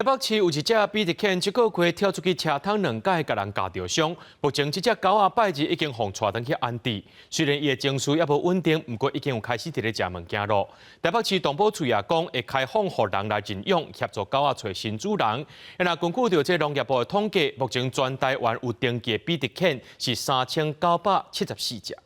北市有一隻比特犬，這個月跳出去車窗兩擺，共人咬著傷。目前這隻狗仔拜二已經予帶轉去安置。雖然伊的情緒猶無穩定，毋過已經有開始佇咧食物件囉。台北市動保處也講會開放予人來認養，協助狗仔揣新主人。若根據著這農業部的統計，目前全台灣有登記的比特犬是3974隻。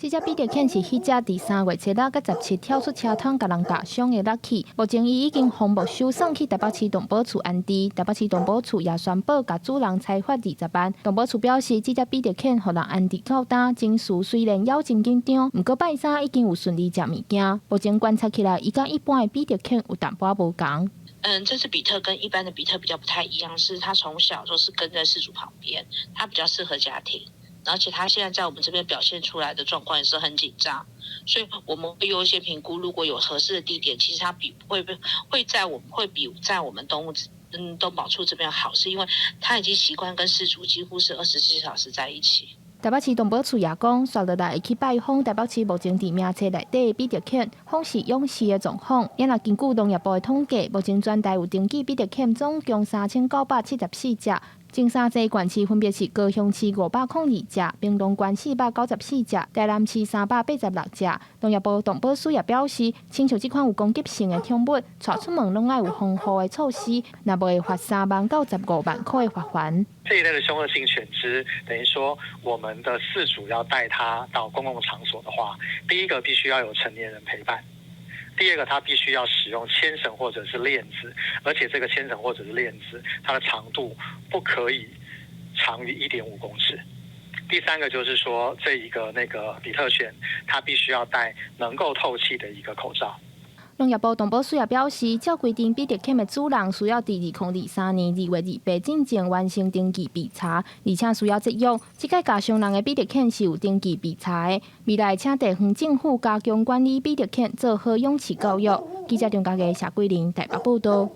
這隻比特犬是彼隻佇3月初六佮17跳出車窗，共人咬傷的 Lucky。目前伊已經予沒收送去台北市動保處安置。台北市動保處也宣布共主人裁罰20萬。動保處表示，這隻比特犬予人安置到今，情緒雖然猶真緊張，毋過拜三已經有順利食物件。目前觀察起來，伊佮一般的比特犬有淡薄仔無仝。這隻比特跟一般的比特比較不太一樣，是它從小都是跟在飼主旁邊，它比較適合家庭。而且他現在在我們這邊表現出來的狀況也是很緊張，所以我們會優先評估，如果有合適的地點，其實他比會會在我們會比在我們動物動保處這邊好，是因為他已經習慣跟飼主幾乎是24小時在一起。台北市動保處也講，紲落來會去拜訪台北市目前佇名冊內底的比特犬，訪視養飼的狀況。若根據農業部的統計，目前全台有登記比特犬總共3974隻。前三濟縣市分別是高雄市502隻，屏東縣494隻，台南市386隻。農業部動保署也表示，親像這款有攻擊性的寵物，帶出門攏愛有防護的措施，若無會罰3萬到15萬塊的罰鍰。這一類的兇惡性犬隻，等於說我們的飼主要帶它到公共場所的話，第一個必須要有成年人陪伴。第二個，它必須要使用牽繩或者是鏈子，而且這個牽繩或者是鏈子，它的長度不可以長於1.5公尺。第三個就是說，這一個那個比特犬，它必須要戴能夠透氣的一個口罩。農業部動保署也表示，照規定，比特犬的主人需要佇2023年2月28進前完成登記備查，而且需要節育。這擺咬傷人的比特犬是有登記備查的。未來請地方政府加強管理比特犬，做好養飼教育。記者張家傑、謝桂玲台北報道。